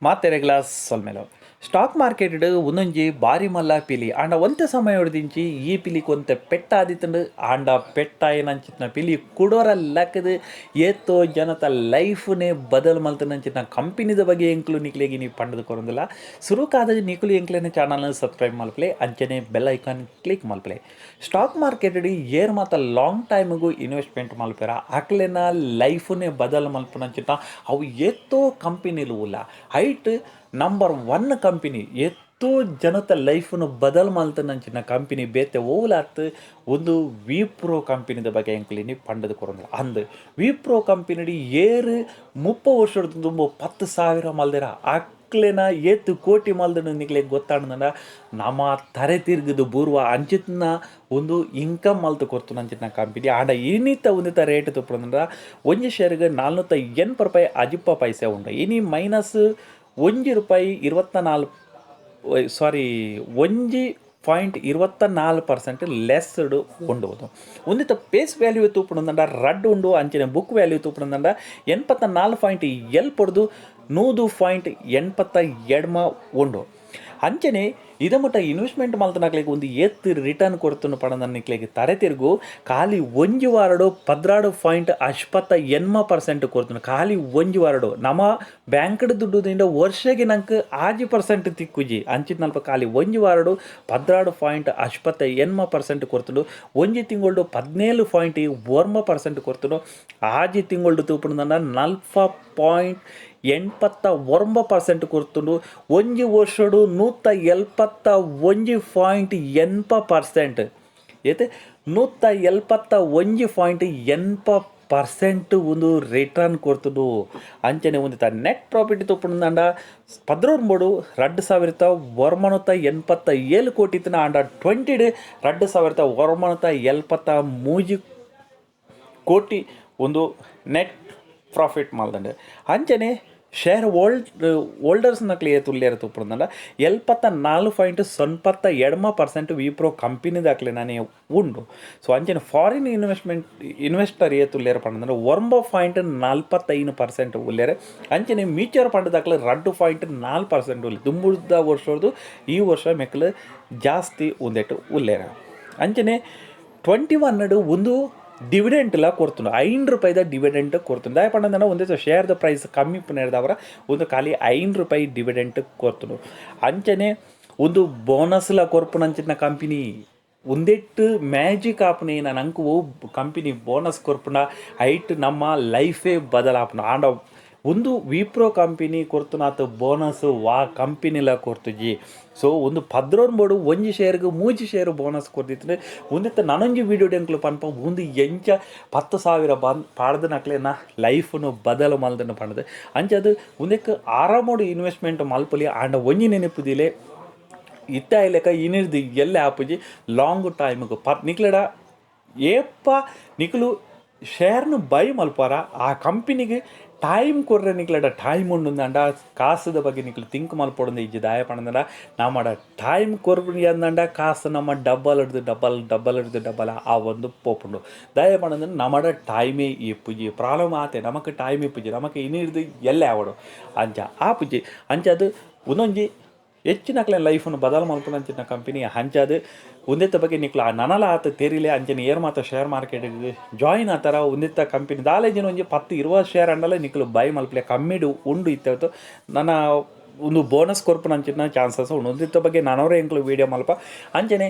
ಮಾತೆರೆಗ್ಲಾ ಸೊಲ್ಮೆಲು. Stock market ಒಂದೊಂಜಿ ಬಾರಿ ಮಲ್ಲ ಪಿಲಿ. ಆಂಡ ಒಂತೆ ಸಮಯೊಡ್ದಿಂಚಿ ಈ ಪಿಲಿ ಒಂತೆ ಪೆಟ್ಟಾದಿತ್ತುಂಡು. ಆಂಡ ಪೆಟ್ಟಾಯಿನಂಚಿತ್ತಿನ ಪಿಲಿ ಕುಡೊರ ಲಕ್ಕದ್ ಏತೋ ಜನತ ಲೈಫ್ನೇ ಬದಲ್ ಮಲ್ತನಂಚಿತ್ತಿನ ಕಂಪನಿದ ಬಗ್ಗೆ ಎಂಕ್ಲು ನಿಕ್ಲೆಗ್ ಇನಿ ಪಂಡ್ದ್ ಕೊರೊಂದುಲ್ಲ. ಸುರುಕಾದ್ ನಿಕುಲು ಎಂಕ್ಲೆನ ಚಾನಲ್ ಸಬ್ಸ್ಕ್ರೈಬ್ ಮಲ್ಪಲೆ, ಅಂಚನೆ bell icon click ಮಲ್ಪಲೆ. Stock market ಏರ್ ಮಾತ ಲಾಂಗ್ ಟೈಮ್ಗೂ ಇನ್ವೆಸ್ಟ್ಮೆಂಟ್ ಮಲ್ಪೆರ, ಅಕ್ಲೆನ ಲೈಫ್ನೇ ಬದಲ್ ಮಲ್ಪುನಂಚಿನ ಅವು ಏತೋ ಕಂಪನಿಲು ಉಲ್ಲ. ಐಟ್ number one company, ಏತೋ ಜನತ ಲೈಫ್ನು ಬದಲ್ ಮಲ್ತನಂಚಿನ ಕಂಪನಿ ಬೇತೆ ಓಲಾತ್, ಒಂದು ವಿಪ್ರೋ ಕಂಪನಿದ ಬಗ್ಗೆ ಎಂಕ್ಲಿನಿ ಪಂಡದು ಕೊರೊಂದುಲ್ಲ. ಅಂದ್, ವಿಪ್ರೋ ಕಂಪನಿಡ್ ಏರ್ 30 ವರ್ಷದ ದುಂಬು 10,000 ಮಲ್ದೆರ, ಅಕ್ಲೆನ ಏತ್ ಕೋಟಿ ಮಲ್ದನು ನಿಕ್ಲೆಗ್ ಗೊತ್ತಾಂಡ ನಮ ತರೆ ತಿರ್ಗುದು ಬೂರ್ವ. ಅಂಚಿತ್ನ ಒಂದು ಇನ್ಕಮ್ ಮಲ್ತ್ ಕೊರ್ತುನಂಚಿನ ಕಂಪನಿ. ಆಂಡ ಇನಿತ ಒಂದಿತ ರೇಟ್ ತೂಪುಂಡ ಒಂಜಿ ಶೇರ್ಗ್ ₹480.50 ಉಂಡು. ಇನಿ ಮೈನಸ್ 1 ರೂಪಾಯಿ 24, ಸಾರಿ, 1.24% ಲೆಸ್ಡ್ ಉಂಡು. ಒಂದಿತ ಫೇಸ್ ವ್ಯಾಲ್ಯೂ ತೂಪುಂಡ 2 ಉಂಡು. ಅಂಚನೆ ಬುಕ್ ವ್ಯಾಲ್ಯೂ ತೂಪುಂಡ 84.7 ಪೊಡ್ದು 100.82 ಉಂಡು. ಅಂಚನೆ ಇದ ಮುಟ್ಟ ಇನ್ವೆಸ್ಟ್ಮೆಂಟ್ ಮಲ್ತನಕ್ಲೆಗ್ ಒಂದು ಏತ್ ರಿಟರ್ನ್ ಕೊಡ್ತುಂಡು ಪಂಡ ನಿಕ್ಲೆಗ್ ತರೆ ತಿರುಗು. ಖಾಲಿ ಒಂಜಿ ವಾರಡು 12.58% ಕೊಡ್ತುಂಡು. ಖಾಲಿ ಒಂಜಿ ವಾರಡು. ನಮ್ಮ ಬ್ಯಾಂಕ್ಡ್ ದುಡ್ಡು ದಿಂದ ವರ್ಷಗೆ ನಂಗೆ 6% ತಿಕ್ಕುಜಿ. ಅಂಚಿನಲ್ಪ ಖಾಲಿ ಒಂಜಿ ವಾರಡು 12.89% ಕೊಡ್ತುಂಡು. ಒಂಜಿ ತಿಂಗಳು 17.9% ಕೊಡ್ತುಂಡು. 6 ತಿಂಗಳು ತೂಪುಂಡ 40.89% ಕೊರ್ತುಂಡು. ಒಂಜಿ ವರ್ಷಡು 171.80%. ಏತ್? 171.80% ಒಂದು ರಿಟರ್ನ್ ಕೊರ್ತುಂಡು. ಅಂಚನೆ ಒಂದು ನೆಟ್ ಪ್ರಾಫಿಟ್ ತೂಪುಂಡ 11ಡು 2987 ಕೋಟಿ ಆಂಡ 20ಡ್ 2973 ಕೋಟಿ ಒಂದು ನೆಟ್ ಪ್ರಾಫಿಟ್ ಮಲ್ದಂಡು. ಅಂಚನೆ ಶೇರ್ ಹೋಲ್ಡರ್ಸ್ನಕ್ಲೆ ಏತ್ ಉಲ್ಲೆರ್ ತೂಪುಂಡ 74.98% ವಿಪ್ರೋ ಕಂಪನಿದಾಕ್ಲೆನೇ ಉಂಡು. ಸೊ ಅಂಚನೆ foreign investment investor ಏತ್ ಉಲ್ಲೆರ್ ಪಂಡಂದ್ರೆ 9.45% ಉಲ್ಲೆರ್. ಅಂಚನೆ ಮ್ಯೂಚುವಲ್ ಫಂಡ್ ದಾಕ್ಲೆ 2.4% ಉಲ್ಲೆ. ದುಂಬುದ ವರ್ಷದ್ದು ಈ ವರ್ಷ ಮೆಕ್ಲು ಜಾಸ್ತಿ ಉಂದೆಟ್ ಉಲ್ಲೆರ್. ಅಂಚನೆ 21 ಒಂದು ಡಿವಿಡೆಂಟ್ಲ ಕೊರ್ತುಂಡು. 5 ರೂಪಾಯಿದ ಡಿವಿಡೆಂಟ್ ಕೊರ್ತುಂಡು. ದಾಯೆ ಪಂಡಂದ್ರೆ ಒಂದೇ ಶೇರ್ದ ಪ್ರೈಸ್ ಕಮ್ಮಿ ಇಪ್ಪುನೆರ್ದಾವರ ಒಂದು ಖಾಲಿ 5 ರೂಪಾಯಿ ಡಿವಿಡೆಂಟ್ ಕೊರ್ತುಂಡು. ಅಂಚನೆ ಒಂದು ಬೋನಸ್ಲ ಕೊರ್ಪುನಂಚಿನ ಕಂಪನಿ. ಒಂದೆಟ್ಟು ಮ್ಯಾಜಿಕ್ ಆಪುನೆ ನಂಕ್ ಒವು ಕಂಪನಿ ಬೋನಸ್ ಕೊರ್ಪುಂಡ, ಐಟ್ ನಮ್ಮ ಲೈಫೇ ಬದಲಾಪುಂಡು. ಆಂಡ ಒಂದು ವಿಪ್ರೋ ಕಂಪನಿ ಕೊರ್ತುನಾತ್ ಬೋನಸ್ ವಾ ಕಂಪನಿಲ ಕೊರ್ತುಜಿ. ಸೊ ಒಂದು 11 ಬೋಡು ಒಂಜಿ ಶೇರ್ಗ್ ಮೂಜಿ ಶೇರ್ ಬೋನಸ್ ಕೊರ್ದಿತ್ತು. ಒಂದಿತ್ತ ನನೊಂಜಿ ವೀಡಿಯೋ ಎಂಕ್ಲು ಪನ್ಪ, ಒಂದು ಎಂಚ 10,000 ಬನ್ ಪಾಡ್ದನಕ್ಲೆನ ಲೈಫ್ನು ಬದಲು ಮಲ್ದನ್ನು ಪಂಡದು. ಅಂಚ ಅದು ಉಂದೆಕ್ ಆರಾಮೋಡು ಇನ್ವೆಸ್ಟ್ಮೆಂಟ್ ಮಲ್ಪೊಲಿ. ಆಂಡ ಒಂಜಿ ನೆನಪುದಿಲೆ, ಇತ್ತೆ ಲೆಕ್ಕ ಇನಿರ್ದು ಎಲ್ಲೆ ಆಪುಜಿ. ಲಾಂಗ್ ಟೈಮ್ಗೆ ನಿಕ್ಲೆಡ ಏಪ ನಿಕುಲು ಶೇರ್ನು ಬೈ ಮಲ್ಪಾರ, ಆ ಕಂಪನಿಗೆ ಟೈಮ್ ಕೊರ್ರೆ, ನಿಕ್ಲೆಡ ಟೈಮ್ ಉಂಡುಂದಂಡ ಕಾಸುದ ಬಗ್ಗೆ ನಿಕ್ಲು ತಿಂಕ್ ಮಲ್ಪೊಡೊಂದು ಇಜ್ಜಿ. ದಾಯೆ ಪಂಡಂಡ ನಮ್ಮಡ ಟೈಮ್ ಕೊರ್ಪುನಿ ಅಂದಂಡ ಕಾಸು ನಮ್ಮ ಡಬ್ಬಲ್ ಹಿಡ್ದು ಡಬ್ಬಲ್, ಡಬ್ಬಲ್ ಹಿಡ್ದು ಡಬ್ಬಲ್ ಆ ಒಂದು ಪೋಪುಂಡು. ದಾಯೆ ಪಂಡಂದ್ರೆ ನಮ್ಮಡ ಟೈಮೇ ಇಪ್ಪುಜಿ. ಪ್ರಾಬ್ಲಮ್ ಆತೆ, ನಮಕ್ ಟೈಮ್ ಇಪ್ಪುಜಿ. ನಮಕ್ ಇನಿರ್ದು ಎಲ್ಲೆ ಆವಡು ಅಂಚ ಆಪುಜಿ. ಅಂಚ ಅದು ಒಂದೊಂಜಿ ಹೆಚ್ಚಿನಕ್ಲೆನ ಲೈಫ್ನು ಬದಲು ಮಲ್ಪುನಂಚಿನ ಕಂಪನಿ. ಅಂಚಾದ್ ಉಂದೆತ್ತ ಬಗ್ಗೆ ನಿಕ್ಲು ನನಲ ಆತ್ ತೆರಿಲೆ. ಅಂಚನೆ ಏರ್ ಮಾತ ಶೇರ್ ಮಾರ್ಕೆಟ್ಗೆ ಜಾಯಿನ್ ಆತಾರ, ಉಂದೆತ್ತ ಕಂಪನಿ ದಾಲೇಜಿನ ಒಂಜಿ 10 20 ಶೇರ್ ಅಂಡಲ ನಿಕ್ಲು ಬೈ ಮಲ್ಪಲೆ. ಕಮ್ಮಿಡು ಉಂಡು ಇತ್ತೆ. ನನ ಒಂದು ಬೋನಸ್ ಕೊರ್ಪುನಂಚಿನ ಚಾನ್ಸಸ್ ಉಂಡು. ಉಂದೆತ್ತ ಬಗ್ಗೆ ನನವರೇ ಎಂಕ್ಲು ವೀಡಿಯೋ ಮಲ್ಪ. ಅಂಚನೆ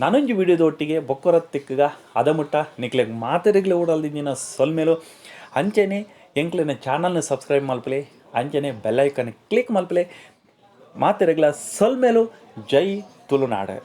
ನನೊಂಜಿ ವೀಡಿಯೋದ ಒಟ್ಟಿಗೆ ಬೊಕ್ಕೊರ ತಿಕ್ಕುಗ. ಅದ ಮುಟ್ಟ ನಿಕ್ಲೆಗ್ ಮಾತೆರೆಗ್ಲ ಉಡಲ್ದಿಂಜಿನ ಸೊಲ್ಮೆಲು. ಅಂಚನೆ ಎಂಕ್ಲೆನ ಚಾನಲ್ನ ಸಬ್ಸ್ಕ್ರೈಬ್ ಮಲ್ಪಲೆ, ಅಂಚನೆ bell icon click ಮಲ್ಪಲೆ. ಮಾತೆರೆಗ್ಲ ಸೊಲ್ಮೆಲು. ಜೈ ತುಳುನಾಡು.